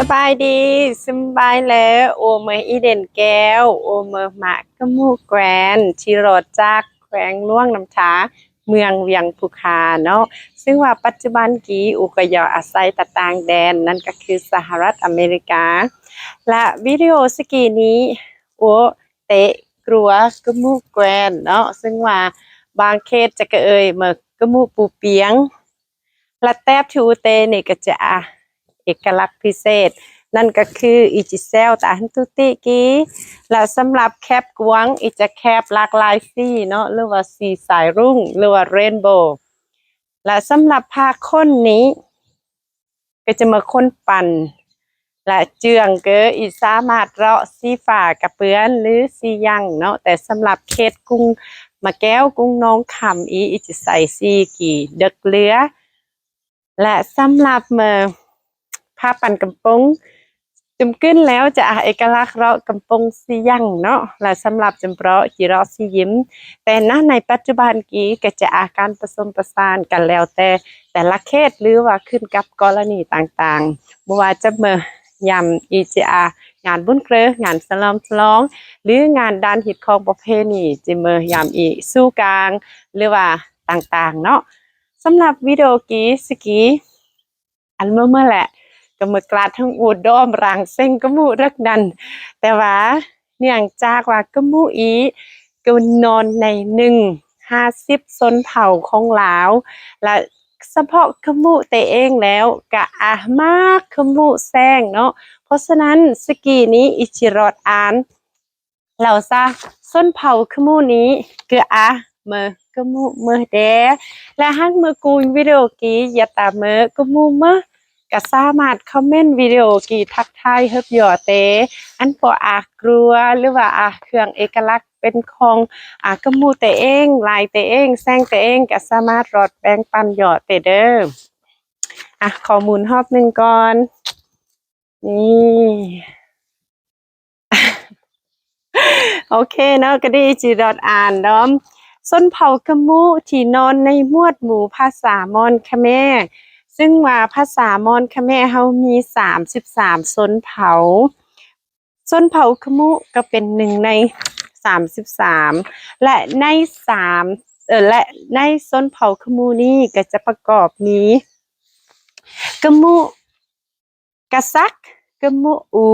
ສະບາຍດີ, ສຳບາຍແລ້ວ ໂອເມຍອີເດນແກ້ວ, ໂອເມຍໝາກກະມຸແກວນ ທີ່ລອດຈາກແຂວງຫຼວງນ້ຳທາ ເມືອງວຽງພູຄາເນາະ. ເຊິ່ງວ່າປັດຈຸບັນກີ້ ໂອກະຢໍອາໄສຕາຕ່າງແດນ, ນັ້ນກໍຄືສະຫະລັດອາເມລິກາ. ແລະ ວິດີໂອສະກີນີ້ ໂອເຕະກົວກະມຸແກວນເນາະ, ເຊິ່ງວ່າບາງເຂດຈະກະເອີຍເໝີກະມຸປູປຽງ. ແລະ ແຕບທີ່ອູເຕນີ້ກໍຈະ ອາ ເອກະລັກພິເສດ ນັ້ນກໍຄືອີຈິແຊວຕາຫັ້ນຕຸຕິກີ. ແລະ ສຳລັບແຄບກວາງ ອີຈະແຄບຫຼາກຫຼາຍສີເນາະ ຫຼືວ່າສີສາຍລຸ້ງ ຫຼືວ່າເຣນໂບ. ແລະ ສຳລັບຜ້າຂົນນີ້ ກໍຈະມາຂົນປັ່ນ ແລະ ເຈື່ອງເກີ ອີສາມາດເລາະສີຟ້າກະເປືອນ ຫຼື ສີຫຍັງເນາະ, ແຕ່ສຳລັບເຂດກຸງມະແກ້ວ ກຸງໜອງຄຳ ອີ ອີຈະໃສ່ສີກີເດິກເຫຼືອ. ແລະ ສຳລັບ ເອີ ຜ້າປັ່ນກຳປົງ ຈຸມກຶນແລ້ວຈະ ອາ ເອກະລັກເລາະກຳປົງສີຫຍັງເນາະ, ແລະ ສຳລັບຈຸມເລາະ ຈີເລາະສີຢິມ. ແຕ່ນະ ໃນປັດຈຸບັນກີ້ກໍຈະ ອາ ການປະສົມປະສານກັນແລ້ວແຕ່ແຕ່ລະເຂດ ຫຼືວ່າຂຶ້ນກັບກໍລະນີຕ່າງໆ, ບໍ່ວ່າຈະເມືອຍາມອີຈະ ອາ ງານບຸນເກີ ງານສະຫຼອມສະຫຼອງ ຫຼືງານດ້ານຮີດຄອງປະເພນີ ຈະເມືອຍາມອີສູ່ກາງ ຫຼືວ່າຕ່າງໆເນາະ. ສຳລັບວິດີໂອກີ້ສະກີ ອັນເມື່ອ ເມື່ອແຫຼະ ກໍເມື່ອກາດທັງອູດອມຣາງເສັງກະມຸເລິກນັ້ນ, ແຕ່ວ່າເນື່ອງຈາກວ່າກະມຸອີກໍນອນໃນໜຶ່ງຫ້າສິບຊົນເຜົ່າຂອງລາວ ແລະ ສະເພາະກະມຸເຕເອງແລ້ວກະ ອາ ມາກກະມຸແຊງເນາະ. ເພາະສະນັ້ນ ສະກີນີ້ ອີຈິລອດອ່ານ ລາວຊະ ຊົນເຜົ່າຂະມຸນີ້ ເກືອອາເມີກະມຸເມີແດ່ ແລະ ຫາກເມີກູນວິດີໂອກີ ຢາກຕາເມີກະມຸເມີ ກະສາມາດຄອມເມັນວິດີໂອກີທັກທາຍເຮີບຢໍເຕ ອັນພໍອາກລັວ ຫຼືວ່າອາເຄື່ອງເອກະລັກເປັນຂອງອາກະມຸເຕເອງ ລາຍເຕເອງ ແຊງເຕເອງ ກະສາມາດລອດແບ່ງປັນຢໍເຕເດີ. ອາ ຂໍໝູນຮອບໜຶ່ງກ່ອນ. ນີ້ ໂອເຄເນາະ ກະດີຈີດອດອ່ານດອມ ຊົນເຜົ່າກະມຸທີ່ນອນໃນໝວດໝູ່ພາສາມອນຂະແມ, ເຊິ່ງວ່າພາສາມອນຂະແມເຮົາມີສາມສິບສາມຊົນເຜົ່າ, ຊົນເຜົ່າຂະມຸກໍເປັນໜຶ່ງໃນສາມສິບສາມ ແລະ ໃນສາມ ເອີ ແລະ ໃນຊົນເຜົ່າຂະມຸນີ້ກໍຈະປະກອບມີ ກະມຸ ກະສັກ, ກະມຸອູ,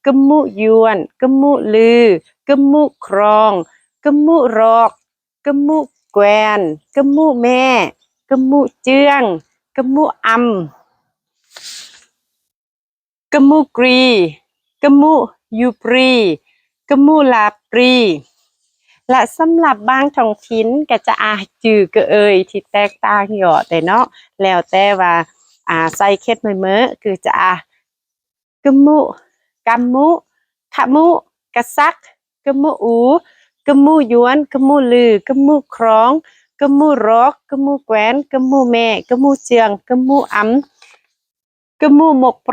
ກະມຸຢວນ, ກະມຸລື, ກະມຸຄຣອງ, ກະມຸຣອກ, ກະມຸແກວນ, ກະມຸແມ້, ກະມຸເຈື່ອງ, ກະມຸອຳ, ກະມຸກຣີ, ກະມຸຢູປຣີ, ກະມຸລາປຣີ. ແລະ ສຳລັບບາງທ້ອງຖິ່ນກໍຈະອາດຈື່ກະເອີຍທີ່ແຕກຕ່າງເຍາະແຕ່ເນາະ ແລ້ວແຕ່ວ່າ ອາ ໃສ່ເຂດເມີ ຄືຈະ ອາ ກະມຸ, ກຳມຸ, ຂະມຸ, ກະສັກ, ກະມຸອູ, ກະມຸຢວນ, ກະມຸລື, ກະມຸຄຣອງ, ກະມຸຣອກ, ກະມຸແກວນ, ກະມຸແມ້, ກະມຸເຈື່ອງ, ກະມຸອຳ, ກະມຸໝົກໄປ,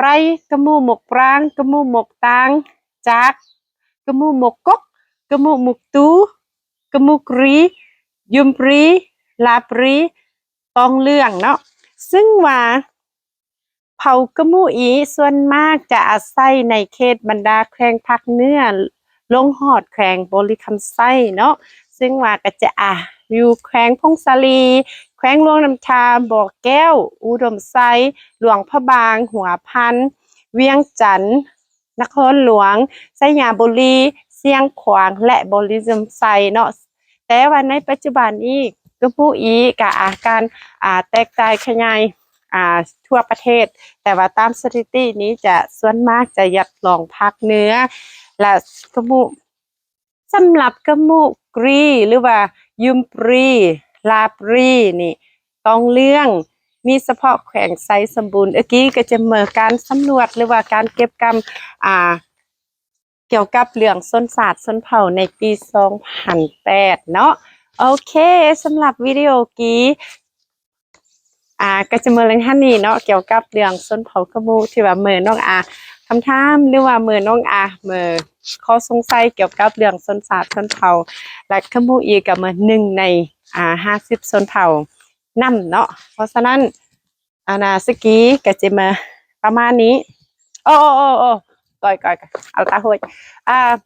ກະມຸໝົກປາງ, ກະມຸໝົກຕາງ, ຈາກ, ກະມຸໝົກກົກ, ກະມຸໝົກຕູ, ກະມຸກຣີ, ຍຸມປຣີ, ລາປຣີ, ຕອງເລື່ອງເນາະ. ເຊິ່ງວ່າເຜົ່າກະມຸອີສ່ວນມາກຈະອາໄສໃນເຂດບັນດາແຂວງພາກເໜືອ ລົງຮອດແຂວງບໍລິຄຳໄຊເນາະ, ເຊິ່ງວ່າກໍຈະ ອາ ຢູ່ແຂວງຜົ້ງສາລີ, ແຂວງຫຼວງນ້ຳທາ, ບໍ່ແກ້ວ, ອຸດົມໄຊ, ຫຼວງພະບາງ, ຫົວພັນ, ວຽງຈັນ, ນະຄອນຫຼວງ, ໄຊຍະບູລີ, ຊຽງຂວາງ ແລະ ບໍລິຄຳໄຊເນາະ. ແຕ່ວ່າໃນປັດຈຸບັນນີ້ ກະມຸອີກະອາການ ອາ ແຕກຈາຍຂະຫຍາຍ ອາ ທົ່ວປະເທດ, ແຕ່ວ່າຕາມສະຖິຕິນີ້ຈະສ່ວນມາກຈະຍັດລອງພາກເໜືອ ແລະ ກະມຸ ສຳລັບກະມຸກຣີ ຫຼືວ່າຍຸມປຣີ ລາປຣີນີ້ ຕ້ອງເລື່ອງ ມີສະເພາະແຂວງໄຊສົມບູນ. ເອີກີ້ກໍຈະເມີການສຳຫຼວດ ຫຼືວ່າການເກັບກຳ ອາ ກ່ຽວກັບເລື່ອງຊົນຊາດຊົນເຜົ່າໃນປີສອງພັນແປດເນາະ. ໂອເຄ ສຳລັບວິດີໂອກີ ອາ ກໍຈະເມີເລື່ອງຫັ້ນນີ້ເນາະ ກ່ຽວກັບເລື່ອງຊົນເຜົ່າກະມຸ ທີ່ວ່າເມີນ້ອງອາຄຳຖາມ ຫຼືວ່າເມີນ້ອງອາເມີຂໍ້ສົງໄສກ່ຽວກັບເລື່ອງຊົນຊາດຊົນເຜົ່າ ແລະ ກະມຸອີກກໍເມີໜຶ່ງໃນ ອາ ຫ້າສິບຊົນເຜົ່ານຳເນາະ. ເພາະສະນັ້ນ ອານາສະກີກໍຈະມາປະມານນີ້. Ồ, ồ, ồ, ồ. Coi, coi, coi. Ăl ta hôi. À,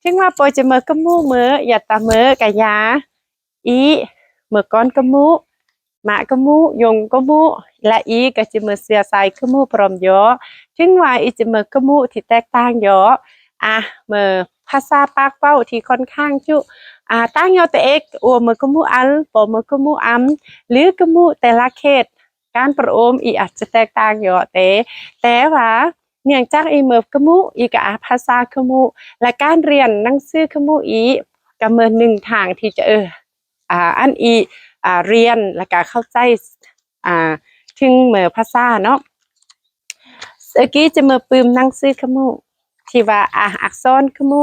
chính mà bố chỉ mơ cái mũ mơ, ya ta mơ cả ya. Ý, mơ con cái mũ. Mã cái mũ, dùng cái mũ. Là ý cái chỉ mơ xưa sai cái mũ prom yo. Chính mà ý chỉ mơ cái mũ thì tét tang yo. À, mơ ພາສາປາກເວົ້າທີ່ຂ້ອນຂ້າງຈຸ ອ່າ ຕ່າງຍໍແຕ່ເອກ ໂອ ເມີກະມຸອັນ ປ ເມີກະມຸອຳ ຫຼືກະມຸແຕ່ລະເຂດ ການປະໂອມອີກອາດຈະແຕກຕ່າງຍໍແຕ່ ແຕ່ວ່າເນື່ອງຈາກອີເມີກະມຸອີກະອາ ພາສາກະມຸ ແລະ ການຮຽນໜັງສືກະມຸອີກະເມີໜຶ່ງທາງທີ່ຈະ ເອີ ອ່າ ອັນອີ ອ່າ ຮຽນ ແລະກະເຂົ້າໃຈ ອ່າ ເຖິງເມີພາສາເນາະ. ເອີກີຈະເມີປຶ້ມໜັງສືກະມຸ ທີ່ວ່າ ອ່າ ອັກສອນກະມຸ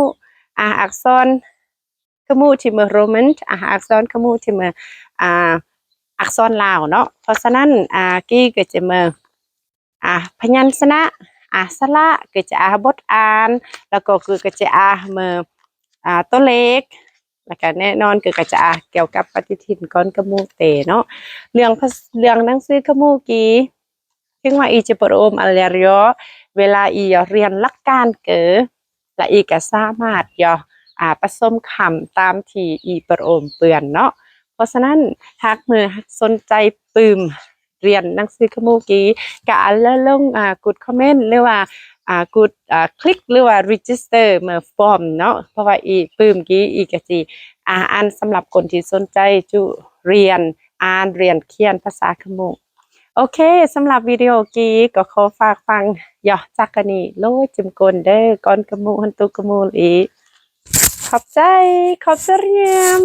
ອ່າ ອັກສອນກະມຸທີ່ເມີໂຣມັນ ອ່າ ອັກສອນກະມຸທີ່ເມີ ອ່າ ອັກສອນລາວເນາະ. ເພາະສະນັ້ນ ອ່າ ກີກະຈະເມີ ອ່າ ພະຍັນຊະນະ ອ່າ ສະຫຼະ ກະຈະ ອ່າ ບົດອ່ານ ແລ້ວກໍ ກະຈະ ອ່າ ເມີ ອ່າ ຕົວເລກ ແລ້ວກະແນ່ນອນ ກະຈະ ອ່າ ກ່ຽວກັບປະຕິທິນກ່ອນກະມຸເຕເນາະ. ເລື່ອງພາສ- ເລື່ອງໜັງສືກະມຸກີ ເຖິງວ່າອີຈະປະໂອມອັນແລຣຽ ເວລາອີຢໍຮຽນຫຼັກການເກີ ແລະ ອີກະສາມາດຢໍ ອ່າ ປະສົມຄຳຕາມທີ່ອີປະໂອມເປື້ອນເນາະ. ເພາະສະນັ້ນ ຫາກເມີຫາກສົນໃຈປຶ້ມ ຮຽນໜັງສືກະມຸກີ ກະອັນລະລົງ ອ່າ ກົດຄອມເມັນ ຫຼືວ່າ ອ່າ ກົດ ອ່າ ຄລິກ ຫຼືວ່າ register ເມີຟອມເນາະ. ເພາະວ່າອີປຶ້ມກີ ອີກະຊິ ອ່າ ອ່ານສຳລັບຄົນທີ່ສົນໃຈຈຸຮຽນ ອ່ານ ຮຽນ ຂຽນພາສາກະມຸ. ໂອເຄ ສຳລັບວິດີໂອກີກໍຂໍຝາກຟັງ ຢໍ ຈັກກະນີໂລຈິມກົນເດີ ກ່ອນກະມຸ ຮັນຕຸກະມຸອີ. ຂອບໃຈ ຂອບໃຈຮຽມ.